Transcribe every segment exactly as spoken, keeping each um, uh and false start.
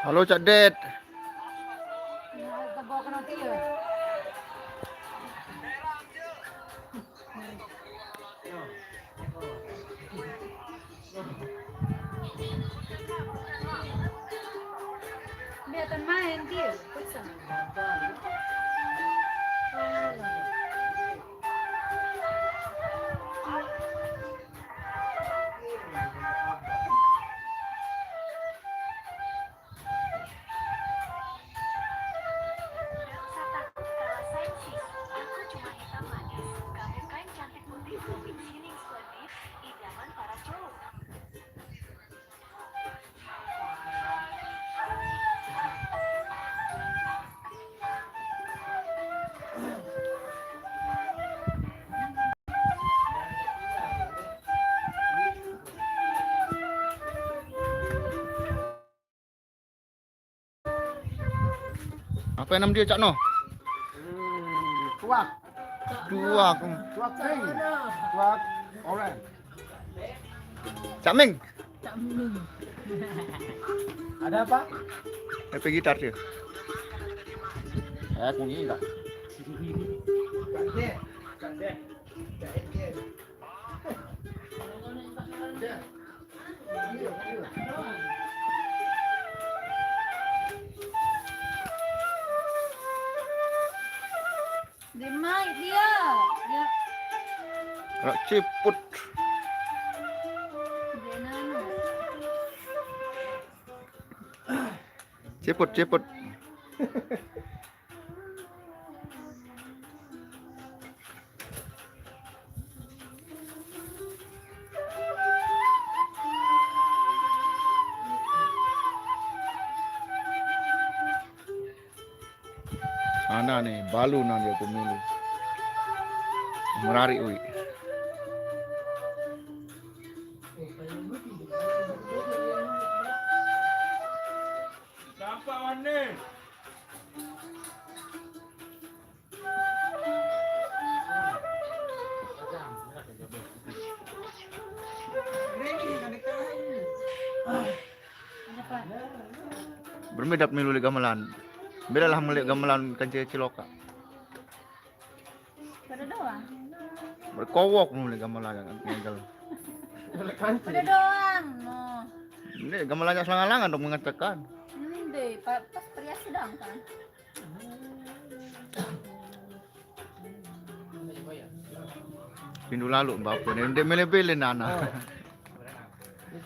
Halo, Cak Det. Biarkan main dia, pecah. Apa nama dia, Cak Noh? Tuak. Tuak. Tuak pink. Tuak orange. Cak Ming. Ada apa? P P gitar dia. Eh, kunci enggak? Dia mai dia. Ya. Rak ciput. Dia nanu. Ciput, ciput. Sana nih, balu nang dia pemilu. Merari, ui. Nampak warna. Bermedap milu lek gamelan. Beda lah melek gamelan kan ce-, ciloka. Pada doang. Berkowok milu lek gamelan kan ngegel. Pada doang. No. Ini gamelannya selangalangan dong mengatakan. Ini deh, pa-, pas pria sedang kan. Pindu lalu bapa ni, dia mele-bele nana. Oh.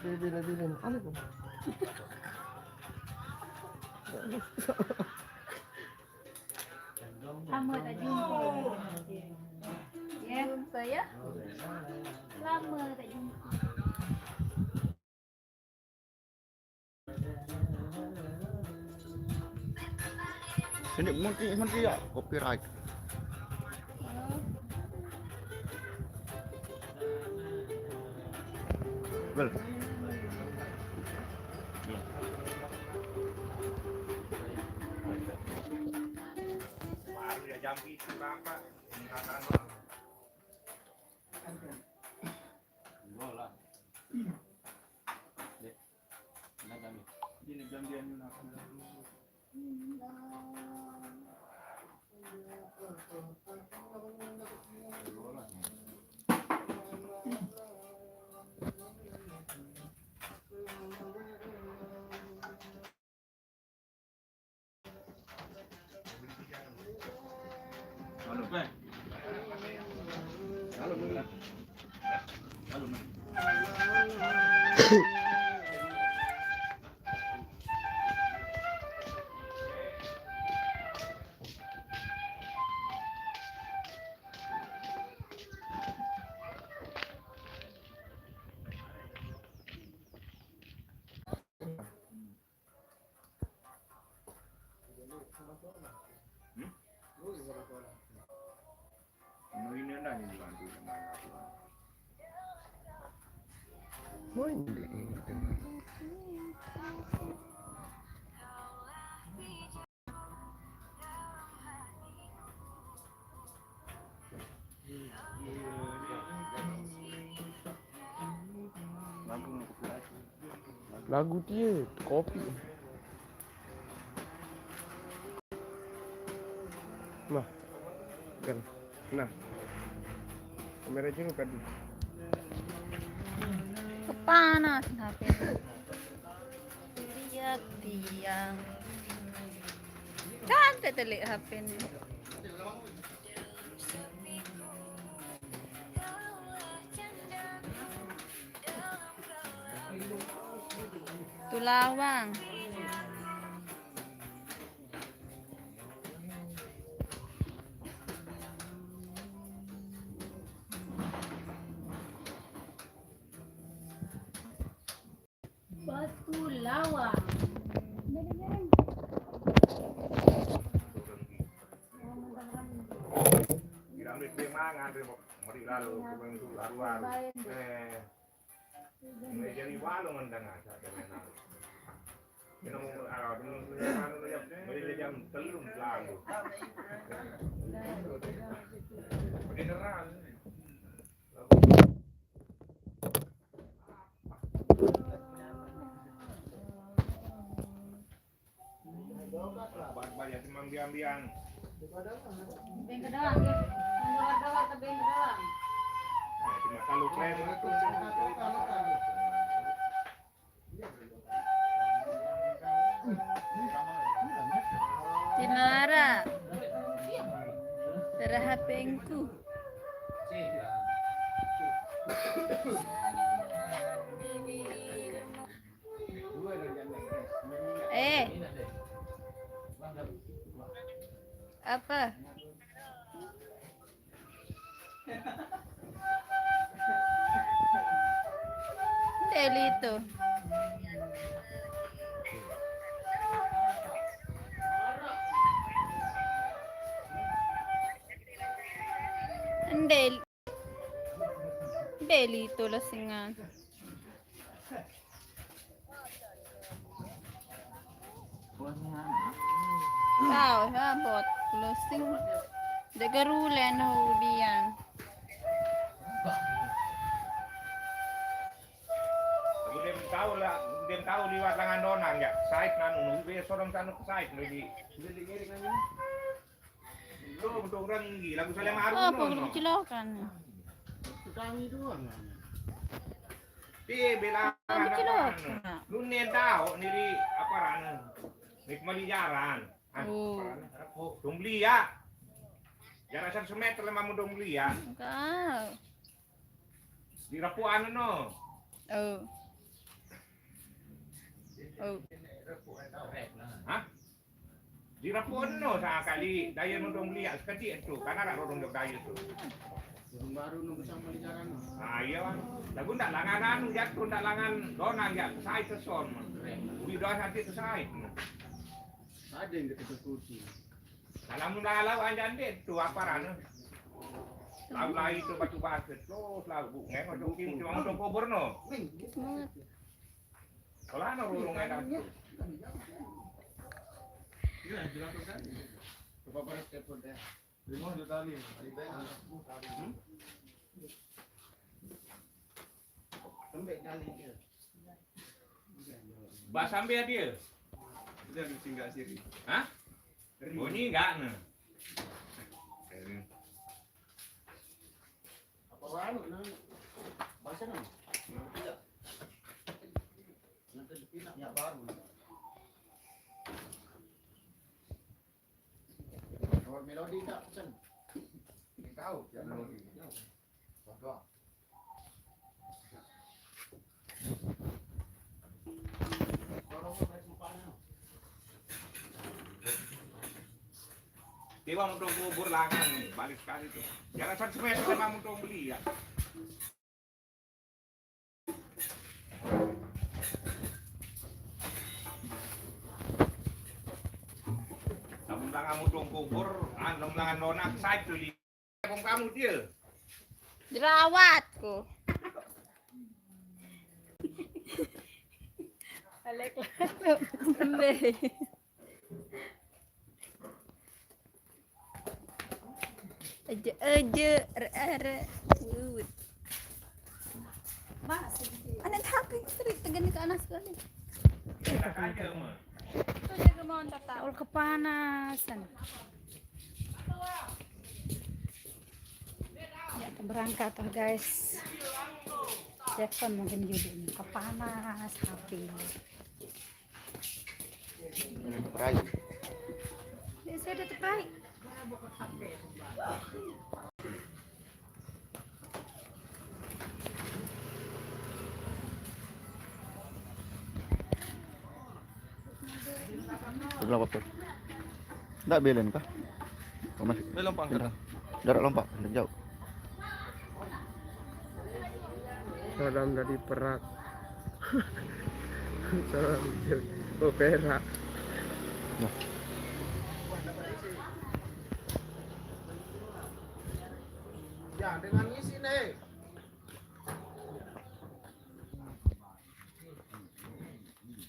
Dia mele-bele nana. Anu tu. Lama tak jumpa. Ya. Jumpa, ya. Lama tak jumpa. Sini, menti, menti ya, copyright. Bel. Baru ya jam itu, Bapak. Lagu dia, kopi. Nah, kamera jero tadi. Kepanas H P. Lihat tiang. Cantik telik H P ini. Tulawang. Batu lawang. Ini jadi walau ngendang aja, jangan. Ini mau, ah, dulu, dulu, dulu, dulu, ya, mulai jam telu lalu. Beneran. Banyak-banyak cuma ambiang-ambiang. Bengke doang, ya. Warga-warga bengke doang. Nah, cuma kalau keren. Tinara. Tara H P-ku. Eh. Apa? Delito. Ndel. Delito la singan. Tao, ha, bot closing. Degarulen ho diyan. Aku dem tahu lah, dem tahu liwat langan donang ya. Sait nanu, be sorong sanu sait lagi. Lo betul orang gila, aku salah maru. Oh, no, no. Kecelakaan. Kami doang. Ti bela. Kecelakaan. Lu nen tahu niri apa rana. Nik mali jaran. Oh. Dong beli ya. Jarak satu meter lah mamu dong beli ya. Enggak. Di rapuan no. Oh. Oh. Hah? Di rapuan no sakali daya no dong beli ya sekecil tu karena rak dong dok daya tu. Baru nunggu sama di jalan. Ah iya bang. Lagu ndak langan anu jatuh ndak langan donang ya kesai teson. Di doa nanti kesai. Ada yang kita kucing. Dalam lalau anjande tu apa rana? Lau lai tu batu batu tu lau bu ngai ko jokim cuma untuk kubur no. Kalau anu rurung ada. Coba beres telepon deh. Lima juta ni. Lembek kali dia. Ba sambil dia. Dia mesti enggak siri. Hah? Bunyi enggak ne? Apa baru ne? Bahasa ne? Iya. Nanti dipindah ya baru. Kalau melodi enggak pesen. Tahu ya melodi. Tiba mau kubur langan nih, balik sekali tuh. Jalan satu meter sama mau beli ya. Namun tangan mau kubur, anu tangan nonak saya tuh. Wong kamu dia. Jerawatku. Alek lalu. Embe. Aja aja re re. Wut. Anak tapi istri tegan ke anak sekali. Itu dia kemauan tak tahu kepanasan. Berangkat toh, guys. Jackson mungkin judulnya kepanas hati. Ya sudah, terbaik. Berapa tuh? Ndak belen kah? Oh, masih Belum pangkat. Jarak lompat, jauh. Salam dari Perak. Salam dari oh, Perak. Ya, dengan isi nih.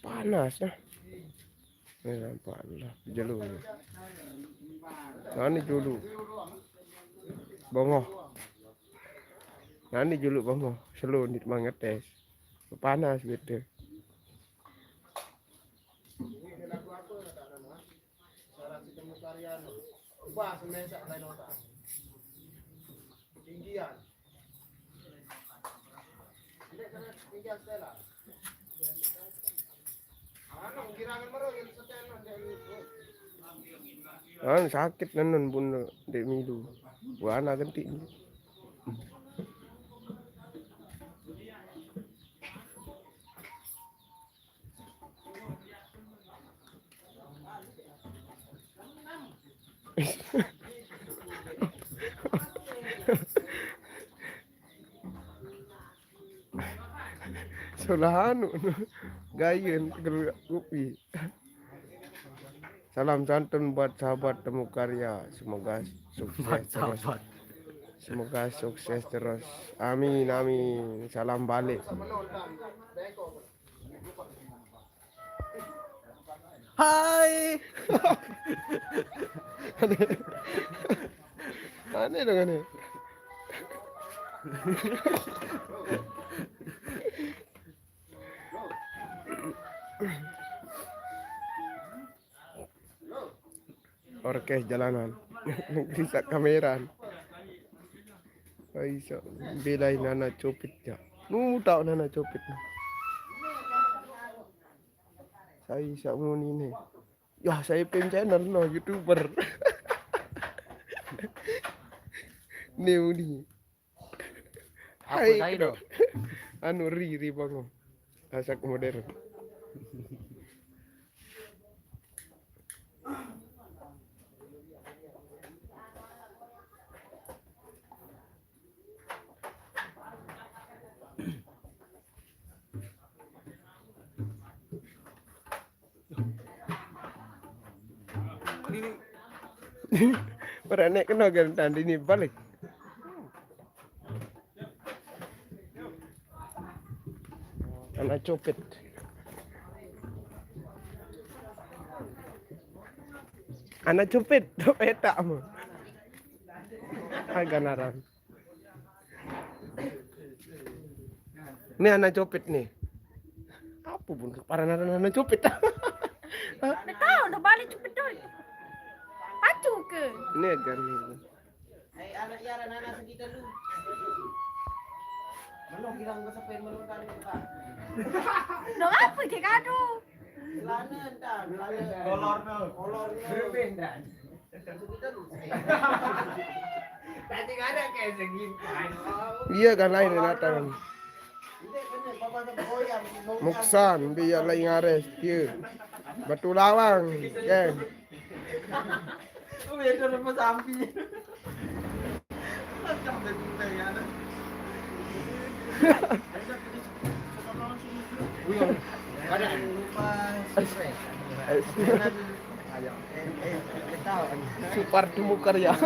Panas ya. Ini nampak lah jelu. Nah, ini julu. Bongoh. Nah, ini julu bongoh. Selo nit mangetes. Panas gitu. Ubah semesak lain otak. Tinggian. Tinggian Stella. Anu, kirangan mero yang setel nanti. Ah, sakit nenun pun dek milu. Buana gentik. Solah anu gayun gerak kupi. Salam santun buat sahabat Temu Karya. Semoga sukses terus. Semoga sukses terus. Amin amin. Salam balik. Hai. Aneh dong aneh. Orkes jalanan. Rusak kameran. Aiso, belain anak copit ya. Nu tahu anak copit ni. Saya isak muni ni. Ya, saya pin channel no youtuber. Ni muni. Apa saya tu? Anu ri ri bangun. Asak modern. Berani kena gantan ini balik. Anak copet. Anak copet, petak mu. Agak naran. Ini anak copet ni. Apa pun para naran anak copet. Ndak tahu, ndak balik cepet doi. Pacu ke? Ini agak ni. Hai anak Yara nana sekitar lu. Melong hilang besepen melong tarik ke. Dong apa ke kado? Celana entah, celana. Kolor tu. Kolor ni. Berbeda. Sekitar lu. Tadi ada kayak segitu. Iya kan lain datang. Ini kan papa tak goyang. Muksan biar lain ngares dia. Batu lawang kan. Oh ya, ada apa sampi? Macam begitu ya. Ada lupa spray. Ayo, eh, eh, tahu. Supar Temu Karya.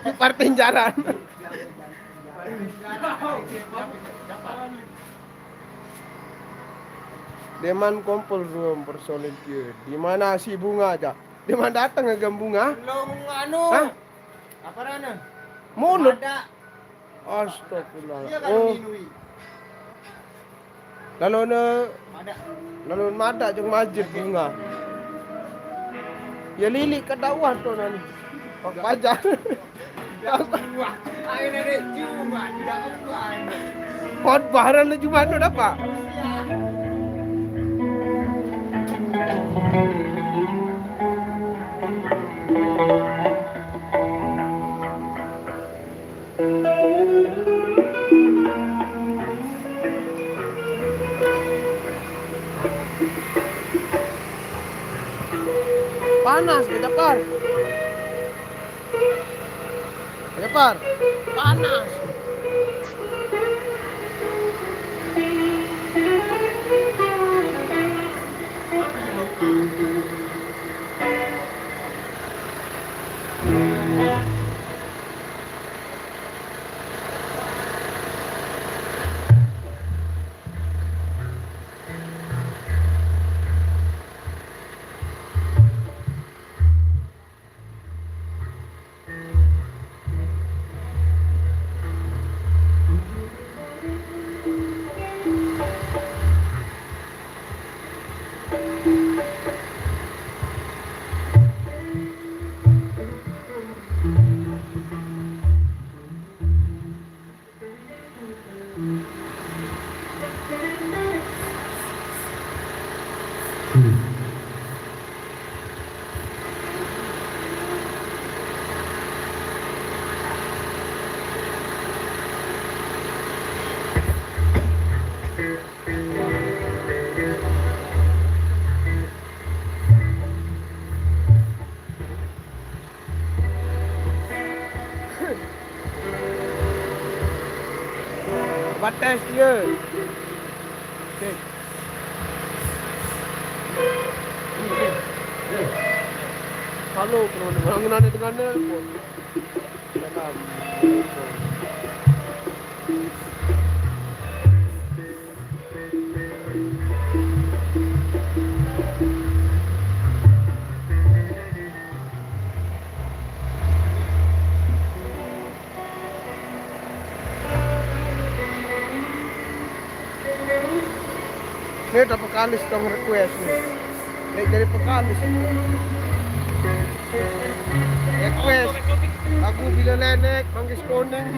Supar Tinjaran. Deman kompol ruang personil dia. Di mana si bunga aja? Deman datang agam bunga. Long anu. Hah? Apa rana? Mulut. Ada. Astagfirullah. Iya kan Oh, minui. Lalu ne Ada. Lalu madak jeung majid bunga. Ya lilik ke dakwah tu nani. Pak pajak. Khotbah hari Jumat tu dapat. Panas, kita par. Cepar. Panas. Batas dia. Okey. Kalau kena, kena, kena, kena, kena. Dalam. Ni dah pekalis dong request ni. Ni jadi pekalis. Request. Aku bila lenek, manggis koning.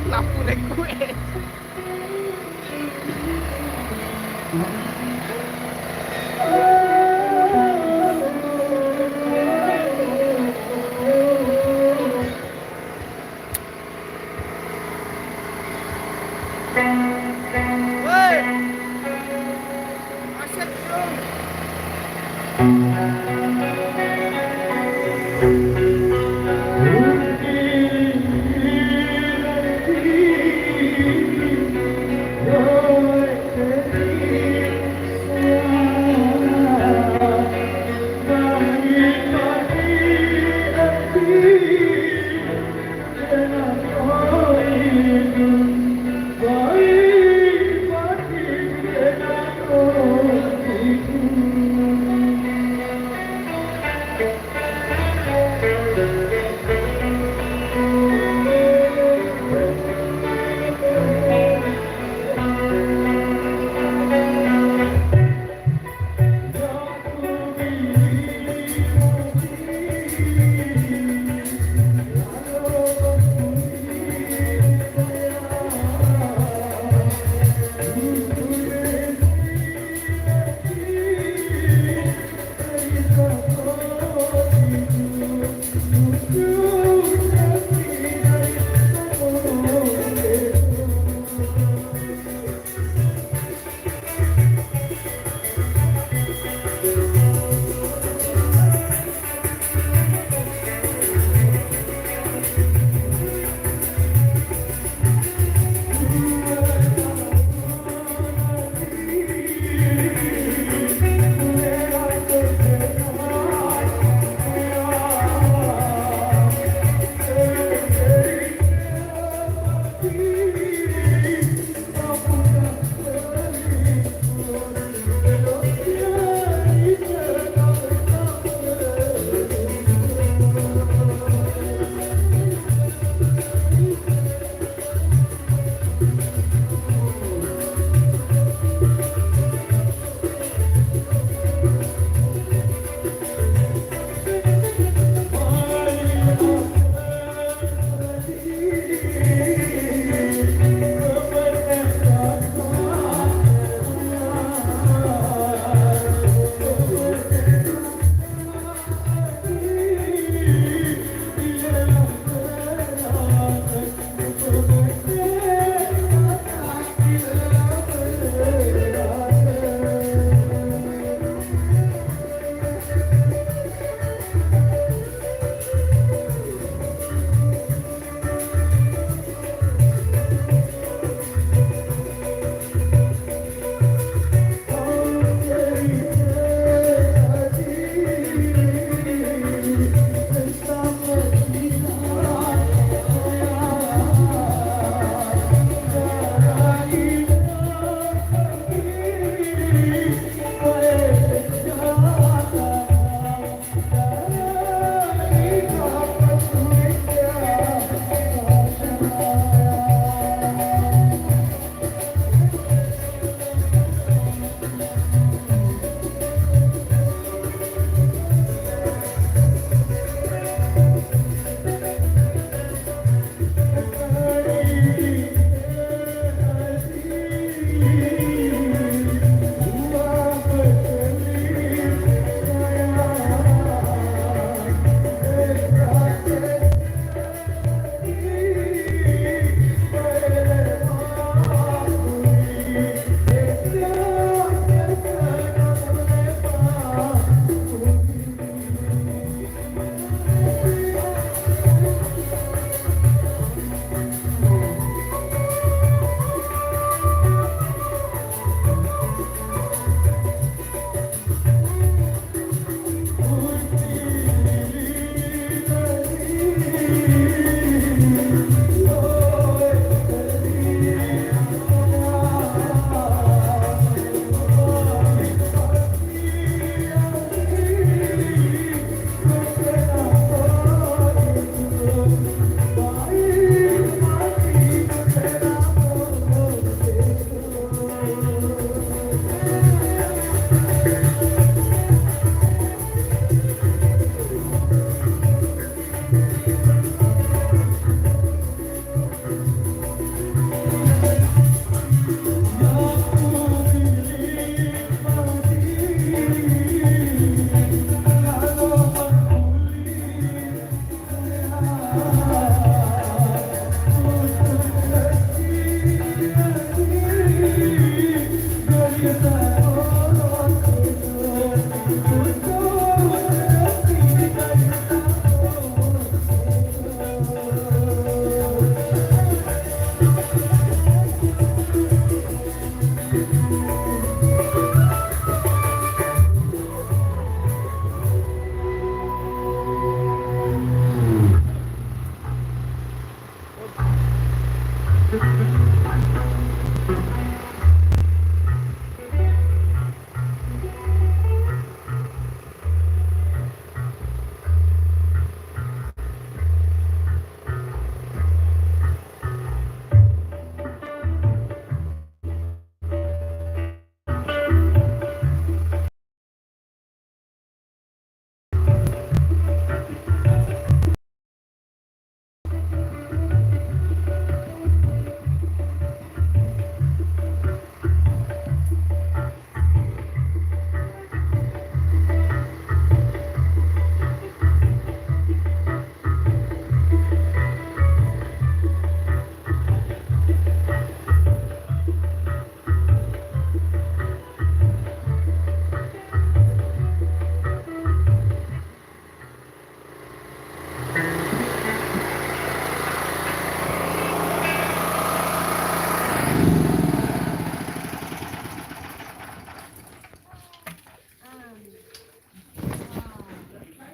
Lapu request.